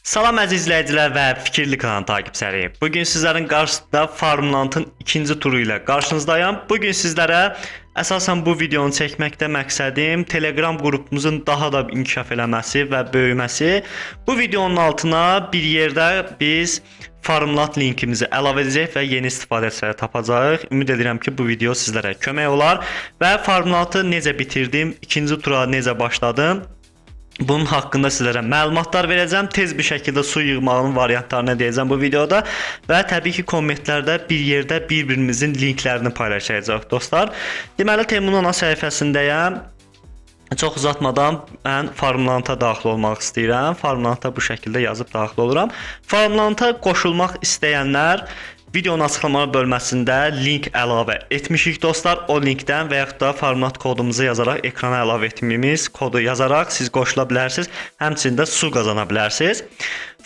Salam əziz izləyicilər və Fikirli kanalı takipçiləri. Bu gün sizlərin qarşısında Farmland'ın ikinci turu ilə qarşınızdayam. Bu gün sizlərə əsasən bu videonu çəkməkdə məqsədim Telegram qrupumuzun daha da inkişaf eləməsi və böyüməsi. Bu videonun altına bir yerdə biz Farmland linkimizi əlavə edəcək və yeni istifadəçiləri tapacağıq. Ümid edirəm ki, bu video sizlərə kömək olar və Farmland'ı necə bitirdim, ikinci tura necə başladım, bunun haqqında sizlərə məlumatlar verəcəm. Tez bir şəkildə su yığmağın variantlarını deyəcəm bu videoda və təbii ki, kommentlərdə bir yerdə bir-birimizin linklərini paylaşacağıq dostlar. Deməli, Temunun ana səhifəsindəyəm. Çox uzatmadan mən Farmlanda daxil olmaq istəyirəm. Farmlanda bu şəkildə yazıb daxil oluram. Farmlanda qoşulmaq istəyənlər videonun açıqlama bölməsində link əlavə etmişik dostlar. O linkdən və yaxud da Farmland kodumuzu yazaraq, ekrana əlavə etdiyimiz kodu yazaraq siz qoşula bilərsiniz. Həmçinin də su qazana bilərsiniz.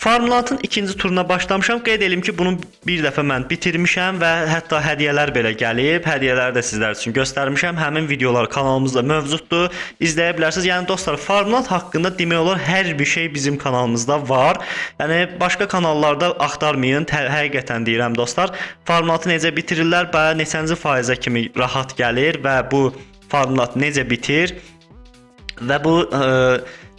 Farmlandın ikinci turuna başlamışam. Qeyd edim ki, bunu bir dəfə mən bitirmişəm və hətta hədiyyələr belə gəlib. Hədiyyələri də sizlər üçün göstərmişəm. Həmin videolar kanalımızda mövcuddur. İzləyə bilərsiniz. Yəni dostlar, Farmland haqqında demək olar hər bir şey bizim kanalımızda var. Yəni başqa kanallarda axtarmayın. Həqiqətən deyirəm dostlar. Farmlandı necə bitirirlər və neçənci faizə kimi rahat gəlir və bu Farmland necə bitir və bu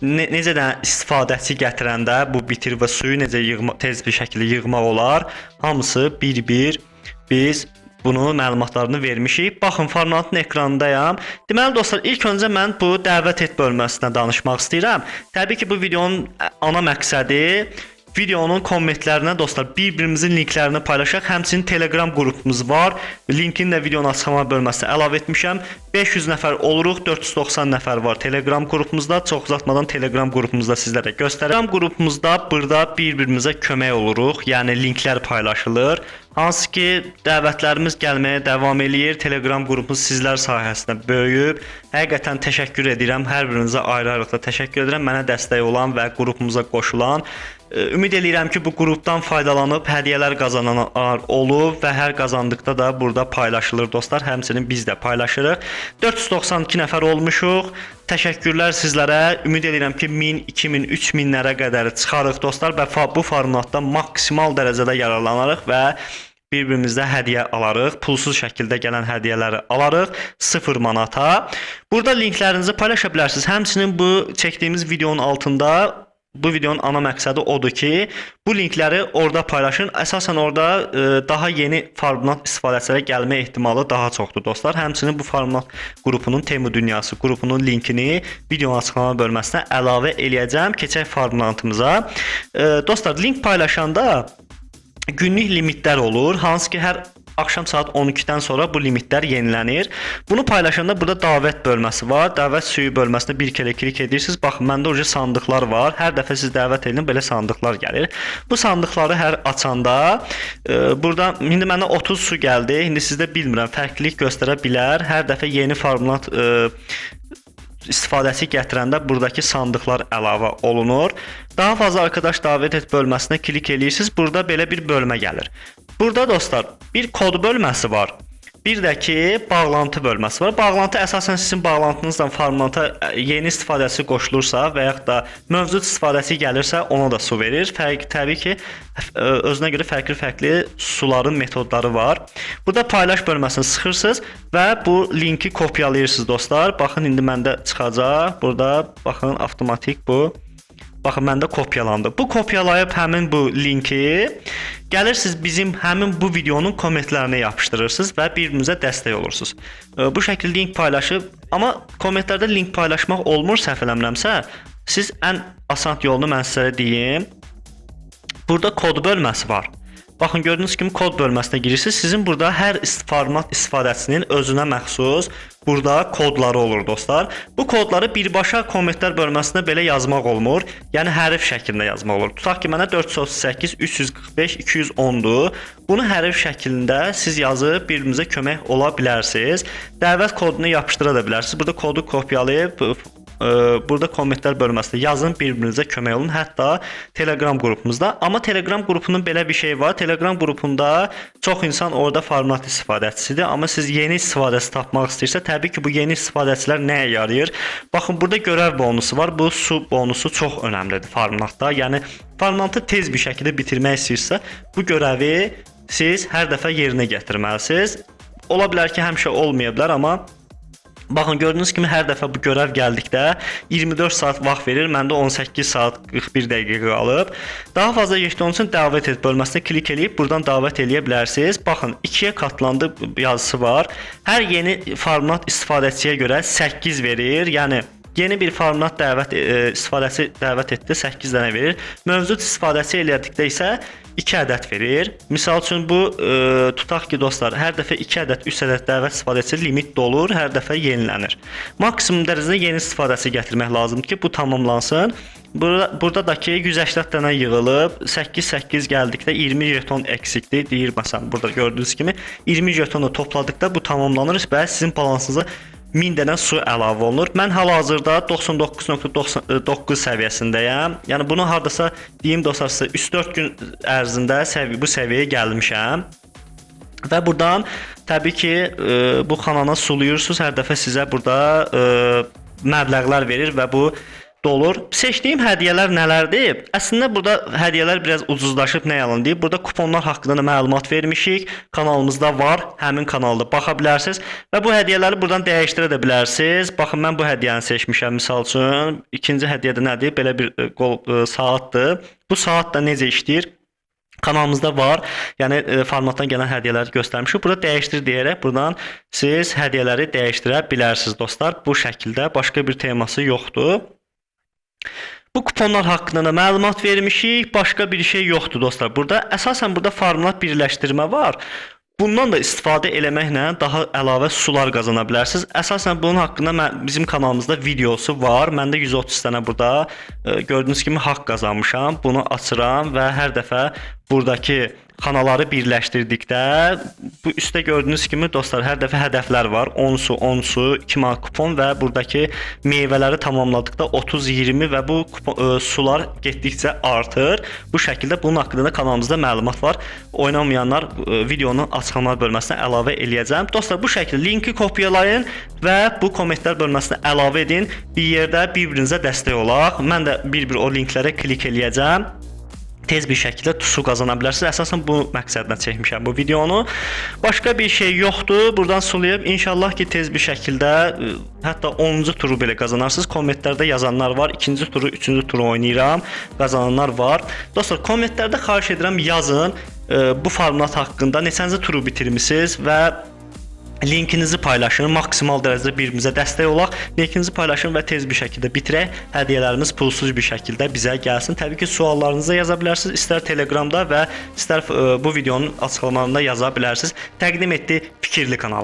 necə də istifadəçi gətirəndə bu bitir və suyu necə yığma, tez bir şəkildə yığmaq olar. Hamısı bir-bir biz bunu məlumatlarını vermişik. Baxın, formatın ekranındayam. Deməli dostlar, ilk öncə mən bu dəvət et bölməsinə danışmaq istəyirəm. Təbii ki, bu videonun ana məqsədi videonun kommentlərinə dostlar bir-birimizin linklərini paylaşaq. Həmçinin Telegram qrupumuz var. Linkini də videonun açıqlama bölməsinə əlavə etmişəm. 500 nəfər oluruq, 490 nəfər var Telegram qrupumuzda. Çox uzatmadan Telegram qrupumuzda sizlərə göstərirəm. Qrupumuzda burada bir-birimizə kömək oluruq. Yəni linklər paylaşılır. Hansı ki dəvətlərimiz gəlməyə davam eləyir. Telegram qrupumuz sizlər sayəsində böyüyüb. Həqiqətən təşəkkür edirəm. Hər birinizə ayrı-ayrılıqda təşəkkür edirəm. Mənə dəstək olan və qrupumuza qoşulan. Ümid eləyirəm ki, bu qrupdan faydalanıb hədiyyələr qazananlar olub və hər qazandıqda da burada paylaşılır dostlar. Həmçinin biz də paylaşırıq. 492 nəfər olmuşuq. Təşəkkürlər sizlərə. Ümid edirəm ki, 1000, 2000, 3000-lərə qədər çıxarıq dostlar və bu formatdan maksimal dərəcədə yararlanarıq və bir-birimizdə hədiyyə alarıq. Pulsuz şəkildə gələn hədiyyələri alarıq 0 manata. Burada linklərinizi paylaşa bilərsiniz. Həmçinin bu çəkdiyimiz videonun altında bu videonun ana məqsədi odur ki, bu linkləri orada paylaşın. Əsasən orada daha yeni Farmland istifadəçilərə gəlmə ehtimalı daha çoxdur dostlar. Həmçinin bu Farmland qrupunun, Temu Dünyası qrupunun linkini videonun açıqlama bölməsinə əlavə eləyəcəm. Keçək Farmlandımıza. Dostlar, link paylaşanda günlük limitlər olur. Hansı ki, hər axşam saat 12-dən sonra bu limitlər yenilənir. Bunu paylaşanda burada dəvət bölməsi var. Dəvət suyu bölməsinə bir kərə klik edirsiniz. Baxın, məndə orada sandıqlar var. Hər dəfə siz dəvət edin, belə sandıqlar gəlir. Bu sandıqları hər açanda burada indi mənə 30 su gəldi. İndi sizdə bilmirəm, fərqlilik göstərə bilər. Hər dəfə yeni format istifadəçi gətirəndə buradakı sandıqlar əlavə olunur. Daha fazla arkadaş davet et bölməsinə klik eləyirsiniz. Burada belə bir bölmə gəlir. Burada dostlar, bir kod bölməsi var. Bir də ki, bağlantı bölməsi var. Bağlantı əsasən sizin bağlantınızla formata yeni istifadəçi qoşulursa və yaxud da mövcud istifadəçi gəlirsə, ona da su verir. Fərq təbii ki, özünə görə fərqli-fərqli suların metodları var. Burada paylaş bölməsini sıxırsınız və bu linki kopyalayırsınız dostlar. Baxın, indi məndə çıxacaq. Burada baxın, avtomatik bu. Baxın, məndə kopyalandı. Bu kopyalayıb həmin bu linki gəlirsiniz, bizim həmin bu videonun kommentlərinə yapışdırırsınız və bir-birinizə dəstək olursunuz. Bu şəkildə link paylaşıb, amma kommentlərdə link paylaşmaq olmur səhv eləmirəmsə. Siz ən asan yolunu mən sizə deyim. Burada kod bölməsi var. Baxın, gördüyünüz kimi kod bölməsinə girirsiniz. Sizin burada hər format istifadəçinin özünə məxsus burada kodları olur dostlar. Bu kodları birbaşa kommentlər bölməsinə belə yazmaq olmur. Yəni hərf şəklində yazmaq olur. Tutaq ki, mənə 438 345 210-dur. Bunu hərf şəklində siz yazıb bir-birinizə kömək ola bilərsiniz. Dəvət kodunu yapışdıra da bilərsiniz. Burada kodu kopyalayıb Burada kommentlər bölməsində yazın, bir-birinizə kömək olun. Hətta Telegram qrupumuzda. Amma Telegram qrupunun belə bir şeyi var. Telegram qrupunda çox insan orada Farmland istifadəçisidir. Amma siz yeni istifadəçi tapmaq istəyirsə, təbii ki, bu yeni istifadəçilər nəyə yarayır? Baxın, burada görəv bonusu var. Bu su bonusu çox önəmlidir Farmlandda. Yəni Farmlandı tez bir şəkildə bitirmək istəyirsə, bu görəvi siz hər dəfə yerinə gətirməlisiniz. Ola bilər ki, həmişə olmaya bilər, amma baxın, gördüyünüz kimi hər dəfə bu görəv gəldikdə 24 saat vaxt verir. Məndə 18 saat 41 dəqiqə qalıb. Daha fazla jeton üçün dəvət et bölməsinə klik eləyib buradan dəvət eləyə bilərsiniz. Baxın, 2-yə katlandı yazısı var. Hər yeni Farmland istifadəçiyə görə 8 verir. Yəni yeni bir Farmland dəvət istifadəçi dəvət etdi, 8 dənə verir. Mövcud istifadəçi elədikdə isə 2 ədəd verir. Misal üçün bu tutaq ki, dostlar, hər dəfə 2 ədəd, 3 ədəd dəvət istifadəçi limit dolur, hər dəfə yenilənir. Maksimum dərəcədə yeni istifadəçi gətirmək lazımdır ki, bu tamamlansın. Burada da ki 180 dənə yığılıb, 8-8 gəldikdə 20 jeton əksikdir. Deyir məsələn, burada gördüyünüz kimi 20 jetonu topladıqda bu tamamlanır və sizin balansınıza 1000 dənə su əlavə olunur. Mən hal-hazırda 99.99 səviyyəsindəyəm. Yəni bunu hardasa deyim dostlar sizə 3-4 gün ərzində bu səviyyəyə gəlmişəm. Və buradan təbii ki, bu xananı suluyursunuz. Hər dəfə sizə burada məbləğlər verir və bu dolur. Seçdiyim hədiyyələr nələrdir? Əslində burada hədiyyələr biraz ucuzlaşıb, nə yalan deyim. Burada kuponlar haqqında da məlumat vermişik. Kanalımızda var. Həmin kanalda baxa bilərsiniz və bu hədiyyələri buradan dəyişdirə də bilərsiniz. Baxın, mən bu hədiyyəni seçmişəm misal üçün. İkinci hədiyyə də nədir? Belə bir qol saatdır. Bu saat da necə işləyir? Kanalımızda var. Yəni formatdan gələn hədiyyələri göstərmişik. Burada dəyişdir deyərək buradan siz hədiyyələri dəyişdirə bilərsiniz dostlar. Bu şəkildə başqa bir teması yoxdur. Bu kuponlar haqqında da məlumat vermişik. Başqa bir şey yoxdur dostlar. Burada əsasən burada Farmland birləşdirmə var. Bundan da istifadə eləməklə daha əlavə sular qazana bilərsiniz. Əsasən bunun haqqında bizim kanalımızda videosu var. Məndə 130 dənə burada gördüyünüz kimi haqq qazanmışam. Bunu açıram və hər dəfə buradakı xanaları birləşdirdikdə bu üstdə gördüyünüz kimi dostlar, hər dəfə hədəflər var. 10 su, 10 su, 2 manat kupon və buradakı meyvələri tamamladıqda 30, 20 və bu kupon, sular getdikcə artır. Bu şəkildə bunun haqqında da kanalımızda məlumat var. Oynamayanlar videonun açıqlamalar bölməsinə əlavə eləyəcəm. Dostlar, bu şəkildə linki kopyalayın və bu kommentlər bölməsinə əlavə edin. Bir yerdə bir-birinizə dəstək olaq. Mən də bir-bir o linklərə klik eləyəcəm. Tez bir şəkildə su qazana bilərsiniz. Əsasən bu məqsədlə çəkmişəm bu videonu. Başqa bir şey yoxdur. Buradan sulayıb inşallah ki tez bir şəkildə hətta 10-cu turu belə qazanarsınız. Kommentlərdə yazanlar var. İkinci turu, üçüncü turu oynayıram. Qazananlar var. Dostlar, kommentlərdə xahiş edirəm yazın bu format haqqında neçənci turu bitirmisiniz və linkinizi paylaşın. Maksimal dərəcədə bir-birimizə dəstək olaq. Linkinizi paylaşın və tez bir şəkildə bitirək. Hədiyyələrimiz pulsuz bir şəkildə bizə gəlsin. Təbii ki, suallarınızı da yaza bilərsiniz. İstər Telegramda və istər bu videonun açıqlamalarında yaza bilərsiniz. Təqdim etdi Fikirli kanalı.